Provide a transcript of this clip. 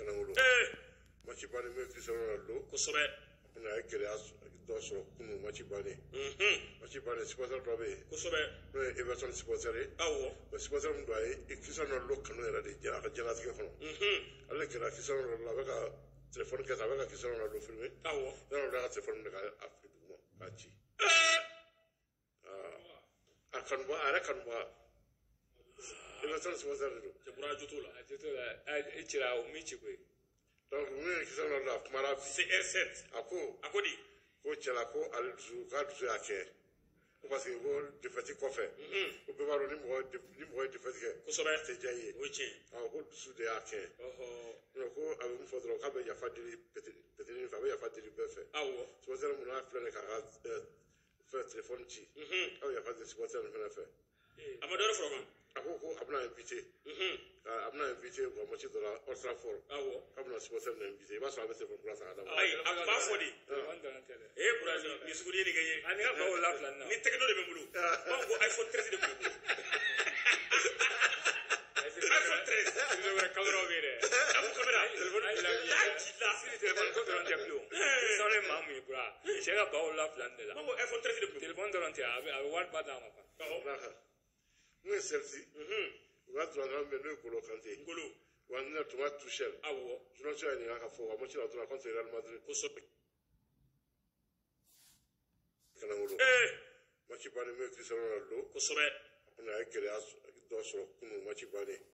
Kanangolo. Match bannen min ye Cristiano Ronaldo. Kosɛbɛ. A ye gɛlɛya dɔ sɔrɔ kunun match bannen. Match bannen, supporter dɔ bɛ yen. Kosɛbɛ. N'o ye Everton supporter ye. Awɔ. Mais supporter min don, a ye Cristiano Ronaldo kanu yɛrɛ de a ka diɲɛlatigɛ kɔnɔ. Ale kɛra Cristiano Ronaldo, a bɛ ka téléphone kɛ tan, a bɛ ka Cristiano Ronaldo filmer. Awɔ. Ronaldo y'a ka téléphone minɛ k'a fili duguma k'a ci. A kanubaga, a yɛrɛ kanubaga. Everton supporter de don. Cɛ Bura, jo t'o la. A jo t'o la, i cira o min ci koyi. Donc min ye Cristiano Ronaldo, a kumara bi. CR7. A ko. A ko di? Ko cɛla ko ale dusu, k'a dusu y'a kɛ. Ko parce que ko défaite kɔfɛ, ko bɛɛ b'a dɔn ni mɔgɔ ye défaite kɛ, Kosɛbɛ. a tɛ diya i ye. O ye tiɲɛ ye. Awɔ, ko dusu de y'a kɛ. Donc ko a bɛ mun fɔ dɔrɔn, k'a bɛ yafa deli petini fɛ, a bɛ yafa deli bɛɛ fɛ. Awɔ. Supporter mun n'a filɛ nin ye k'a ka fɛn téléphone ci, a bɛ yafa deli supporter nin fana fɛ. A ma dɔ wɛrɛ fara o kan? A ko ko a bɛna invité. A bɛna invité u ka match dɔ la Old Trafford. Awɔ. K'a bɛna supporter nin invité, i b'a sɔrɔ a bɛ téléphone kura san ka d'a ma. Ayi, a tun b'a fɔ de. Téléphone dɔrɔn tɛ dɛ. Ee Bura, nin sugu ye nin kɛ ye. A ni ka baw la fila nin na. Ni tɛgɛ dɔ de bɛ n bolo. B'aw ko iPhone 13 de tun bɛ n bolo. iPhone 13. Wɛrɛ caméra bɛ yen dɛ. Apple caméra. Téléphone N'a ci la. Sini téléphone ko dɔrɔn tɛ bilen o. Sanu ye maa mun ye Bura, cɛ ka baw la fila nin de la. B'aw ko iPhone 13 de tun bɛ n bolo. Téléphone dɔrɔn tɛ, a bɛ wari ba d'a ma fana. Awɔ. Mun ye Chelsea, u ka dɔrɔn bɛ n'o ye N'Golo Kanté. Ngolo. Wa ne Thomas Tuchel. Awɔ. Journaliste y'a ɲininka k'a fɔ wa match la dɔrɔn contre Real Madrid. Kosɛbɛ. Kanangolo. Match bannen min ye Cristiano Ronaldo. Kosɛbɛ. A ye gɛlɛya dɔ sɔrɔ kunun match bannen.